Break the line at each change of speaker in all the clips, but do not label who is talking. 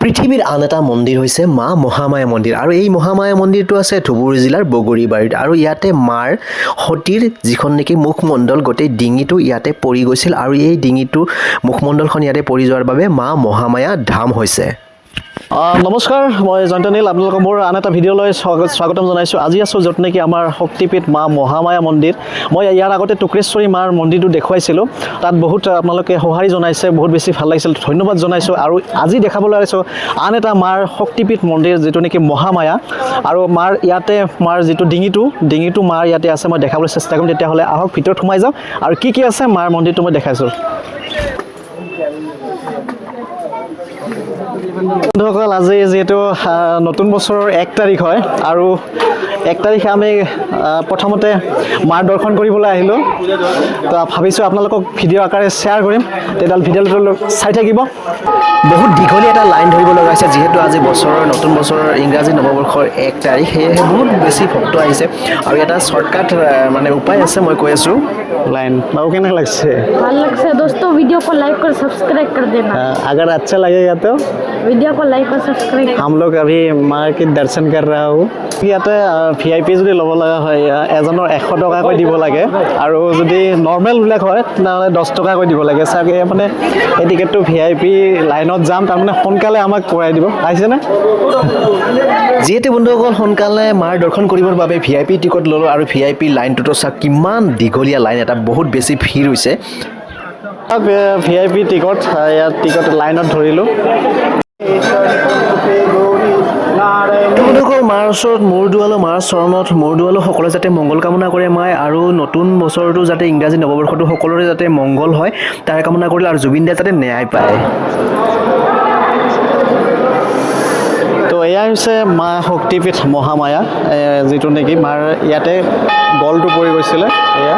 পৃথিৱীৰ আন এটা মন্দিৰ হৈছে মা মহামায়া মন্দিৰ আৰু এই মহামায়া মন্দিৰটো আছে ধুবুৰী জিলাৰ বগৰীবাৰীত আৰু ইয়াতে মাৰ সতীৰ যিখন নেকি মুখমণ্ডল গোটেই ডিঙিটো ইয়াতে পৰি গৈছিল আৰু এই ডিঙিটো মুখমণ্ডলখন ইয়াতে পৰি যোৱাৰ বাবে মা মহামায়া ধাম হৈছে।
নমস্কাৰ, মই জয়ন্ত নীল, আপোনালোকক মোৰ আন এটা ভিডিঅ'লৈ স্বাগতম জনাইছোঁ। আজি আছোঁ য'ত নেকি আমাৰ শক্তিপীঠ মা মহামায়া মন্দিৰ। মই ইয়াৰ আগতে টুক্ৰেশ্বৰী মাৰ মন্দিৰটো দেখুৱাইছিলোঁ, তাত বহুত আপোনালোকে সঁহাৰি জনাইছে, বহুত বেছি ভাল লাগিছিল, ধন্যবাদ জনাইছোঁ। আৰু আজি দেখাবলৈ আহিছোঁ আন এটা মাৰ শক্তিপীঠ মন্দিৰ, যিটো নেকি মহামায়া। আৰু মাৰ ইয়াতে মাৰ যিটো ডিঙিটো মাৰ ইয়াতে আছে, মই দেখাবলৈ চেষ্টা কৰিম। তেতিয়াহ'লে আহক, ভিতৰত সোমাই যাওঁ আৰু কি কি আছে মাৰ মন্দিৰটো মই দেখাইছোঁ। বন্ধুসকল, আজি যিহেতু নতুন বছৰৰ 1 তাৰিখ হয় আৰু 1 তাৰিখে আমি প্ৰথমতে মাৰ দৰ্শন কৰিবলৈ আহিলোঁ। তো ভাবিছোঁ আপোনালোকক ভিডিঅ' আকাৰে শ্বেয়াৰ কৰিম, তেতিয়াহ'লে ভিডিঅ'টো চাই থাকিব।
বহুত দীঘলীয়া এটা লাইন ধৰিব লগা হৈছে, যিহেতু আজি বছৰৰ নতুন বছৰৰ ইংৰাজী নৱবৰ্ষৰ 1 তাৰিখ, সেয়েহে বহুত বেছি ভক্ত আহিছে। আৰু এটা শ্বৰ্টকাট মানে উপায় আছে, মই কৈ আছোঁ।
লাইন বাবু কেনেকুৱা লাগছে?
ভাল লাগছে दोस्तों, वीडियो को लाइक और सब्सक्राइब कर देना।
अगर अच्छा लगेगा तो
वीडियो को लाइक और सब्सक्राइब।
हम लोग अभी माँ के दर्शन कर रहा हूँ। ইয়াতে ভি আই পি যদি ল'ব লগা হয়, এজনৰ 100 টকাকৈ দিব লাগে আৰু যদি নৰ্মেলবিলাক হয় তেনেহ'লে 10 টকাকৈ দিব লাগে। চাগে মানে এই টিকেটটো ভি আই পি লাইনত যাম, তাৰমানে সোনকালে আমাক কৰাই দিব। আহিছেনে?
যিহেতু বন্ধুসকল সোনকালে মাৰ দৰ্শন কৰিবৰ বাবে ভি আই পি টিকট ল'লোঁ আৰু ভি আই পি লাইনটোতো চাওক কিমান দীঘলীয়া লাইন এটা, বহুত বেছি ভিৰ হৈছে।
ভি আই পি টিকট, ইয়াত টিকট লাইনত ধৰিলোঁ।
বন্ধুসকল, মাৰ ওচৰত মূৰ দোৱালোঁ, মাৰ চৰণত মূৰ দোৱালোঁ, সকলোৱে যাতে মংগল কামনা কৰে মায়ে আৰু নতুন বছৰটো যাতে ইংৰাজী নৱবৰ্ষটো সকলোৰে যাতে মংগল হয় তাৰ কামনা কৰিলে আৰু জুবিন দাই যাতে ন্যায় পায়।
তো এয়া হৈছে মা শক্তিপীঠ মহামায়া, যিটো নেকি মাৰ ইয়াতে গলটো পৰি গৈছিলে। এয়া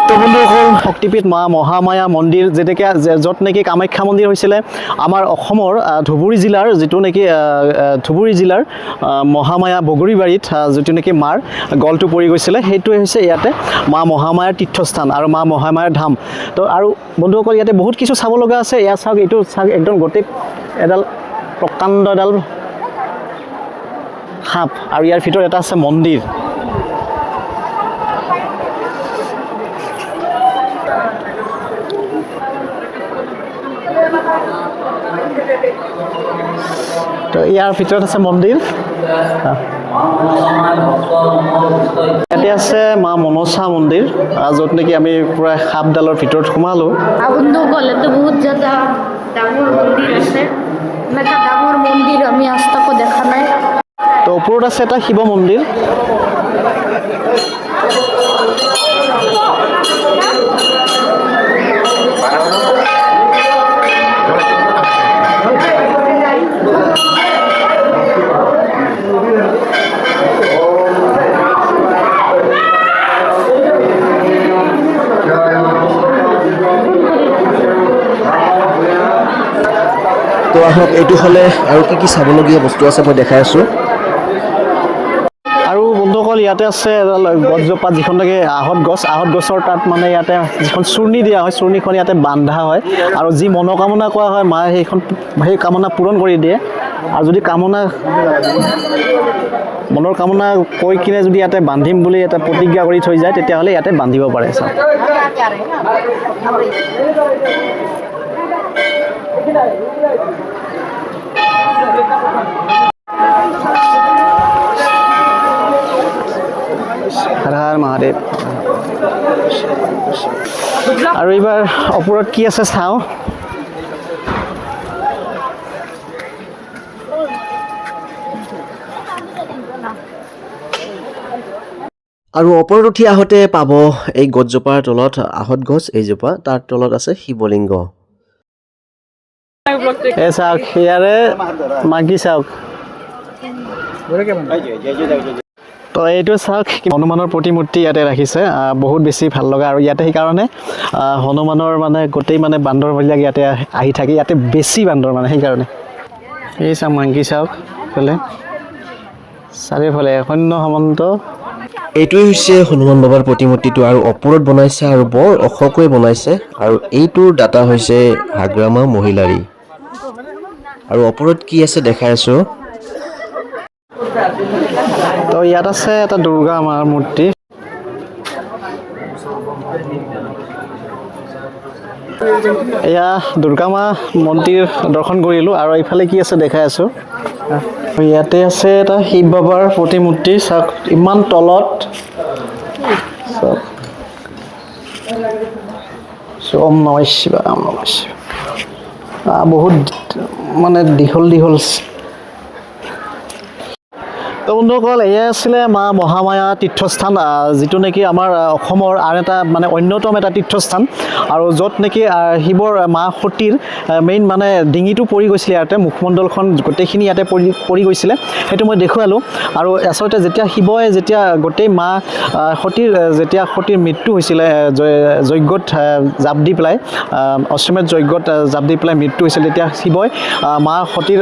তো বন্ধুসকল, শক্তিপীঠ মা মহামায়া মন্দিৰ যেনেকৈ য'ত নেকি কামাখ্যা মন্দিৰ হৈছিলে আমাৰ অসমৰ ধুবুৰী জিলাৰ যিটো নেকি ধুবুৰী জিলাৰ মহামায়া বগৰীবাৰীত যিটো নেকি মাৰ গলটো পৰি গৈছিলে, সেইটোৱে হৈছে ইয়াতে মা মহামায়াৰ তীৰ্থস্থান আৰু মা মহামায়াৰ ধাম। তো আৰু বন্ধুসকল, ইয়াতে বহুত কিছু চাব লগা আছে। ইয়াত চাওক, এইটো চাওক, একদম গোটেই এডাল প্ৰকাণ্ড এডাল সাপ আৰু ইয়াৰ ভিতৰত এটা আছে মন্দিৰ। তো ইয়াৰ ভিতৰত আছে মন্দিৰ। ইয়াতে আছে মা মনসা মন্দিৰ, য'ত নেকি আমি পূৰা সাপডালৰ ভিতৰত সোমালোঁ।
বন্ধুসকল, ইয়াতে বহুত জ্যাদা ডাঙৰ মন্দিৰ আছে, এনেকুৱা ডাঙৰ মন্দিৰ আমি আজতাকো দেখা নাই।
তো ওপৰত আছে এটা শিৱ মন্দিৰ।
তো আহক, এইটো হ'লে আৰু কি কি চাবলগীয়া বস্তু আছে মই দেখাই আছোঁ।
আৰু বন্ধুসকল, ইয়াতে আছে এডাল গছজোপা, যিখন নেকি আহঁত গছ, আহঁত গছৰ তাত মানে ইয়াতে যিখন চূৰ্ণি দিয়া হয়, চূৰ্ণিখন ইয়াতে বান্ধা হয় আৰু যি মনোকামনা কোৱা হয় মায়ে সেই কামনা পূৰণ কৰি দিয়ে। আৰু যদি মনৰ কামনা কৈ কিনে যদি ইয়াতে বান্ধিম বুলি এটা প্ৰতিজ্ঞা কৰি থৈ যায়, তেতিয়াহ'লে ইয়াতে বান্ধিব পাৰে। চাওক, হৰ হৰ মহাদেৱ। আৰু এইবাৰ ওপৰত কি আছে চাওঁ।
আৰু ওপৰত উঠি আহোঁতে পাব এই গছজোপাৰ তলত আহঁত গছ এইজোপা, তাৰ তলত আছে শিৱলিংগ।
এই চাওক, ইয়াৰে মাগি চাওক। তো এইটো চাওক, হনুমানৰ প্ৰতিমূৰ্তি ইয়াতে ৰাখিছে, বহুত বেছি ভাল লগা। আৰু ইয়াতে সেইকাৰণে হনুমানৰ মানে গোটেই মানে বান্দৰবিলাক ইয়াতে আহি থাকে, ইয়াতে বেছি বান্দৰ মানে সেইকাৰণে। এই চাওক, মাংকি চাওক, এইফালে চাৰিওফালে সৈন্য সামন্ত।
এইটোৱে হৈছে হনুমান বাবাৰ প্ৰতিমূৰ্তিটো আৰু ওপৰত বনাইছে আৰু বৰ ওখকৈ বনাইছে। আৰু এইটোৰ দাতা হৈছে হাগ্ৰামা মহিলাৰী। আৰু ওপৰত কি আছে দেখাই আছোঁ।
তো ইয়াত আছে এটা দুৰ্গা মাৰ মূৰ্তি। এয়া দুৰ্গা মা মন্দিৰ দৰ্শন কৰিলোঁ আৰু এইফালে কি আছে দেখাই আছোঁ। ইয়াতে আছে এটা শিৱ বাবাৰ প্ৰতিমূৰ্তি। চাওক, ইমান তলত চাওক। ওম নমঃ শিৱায়, ওম নমঃ শিৱায়। বহুত মানে দীঘল দীঘল। তো বন্ধুসকল, এয়াই আছিলে মা মহামায়া তীৰ্থস্থান, যিটো নেকি আমাৰ অসমৰ আন এটা মানে অন্যতম এটা তীৰ্থস্থান আৰু য'ত নেকি শিৱৰ মা সতীৰ মেইন মানে ডিঙিটো পৰি গৈছিলে ইয়াতে, মুখমণ্ডলখন গোটেইখিনি ইয়াতে পৰি পৰি গৈছিলে, সেইটো মই দেখুৱালোঁ। আৰু আচলতে যেতিয়া শিৱই যেতিয়া গোটেই মা সতীৰ যেতিয়া সতীৰ মৃত্যু হৈছিলে, যজ্ঞত জাপ দি পেলাই, অশ্বমেধ যজ্ঞত জাপ দি পেলাই মৃত্যু হৈছিল, তেতিয়া শিৱই মা সতীৰ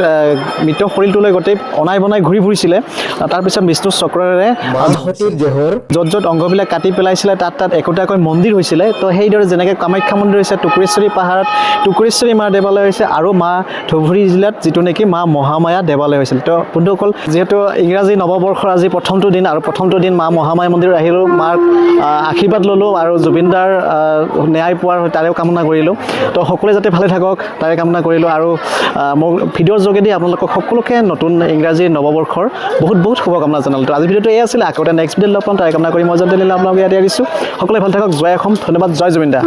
মৃত শৰীৰটোলৈ গোটেই অনাই বনাই ঘূৰি ফুৰিছিলে। তাৰপিছত বিষ্ণু চক্ৰেৰে
মা সতীৰ দেহৰ
য'ত য'ত অংগবিলাক কাটি পেলাইছিলে, তাত তাত একোটাকৈ মন্দিৰ হৈছিলে। তো সেইদৰে যেনেকৈ কামাখ্যা মন্দিৰ হৈছে, টুকুৰেশ্বৰী পাহাৰত টুকুৰেশ্বৰী মাৰ দেৱালয় হৈছে আৰু মা ধুবুৰী জিলাত যিটো নেকি মা মহামায়া দেৱালয় হৈছিল। তো বন্ধুসকল, যিহেতু ইংৰাজী নৱবৰ্ষৰ আজি প্ৰথমটো দিন আৰু প্ৰথমটো দিন মা মহামায়া মন্দিৰত আহিলোঁ, মাৰ আশীৰ্বাদ ল'লোঁ আৰু জুবিনদাৰ ন্যায় পোৱাৰ তাৰেও কামনা কৰিলোঁ। তো সকলোৱে যাতে ভালে থাকক তাৰে কামনা কৰিলোঁ আৰু মোৰ ভিডিঅ'ৰ যোগেদি আপোনালোকক সকলোকে নতুন ইংৰাজী নৱবৰ্ষৰ বহুত বহুত শুভকামনা জনালোঁ। তো আজি ভিডিঅ'টো এই আছিলে। আকৌ এটা নেক্সট ভিডিঅ'ত লগ পাম তাৰে কামনা কৰি মই জল্দি আপোনালোক ইয়াতে এৰিছোঁ। সকলোৱে ভাল থাকক। জয় অসম। ধন্যবাদ। জয় জুবিন দা।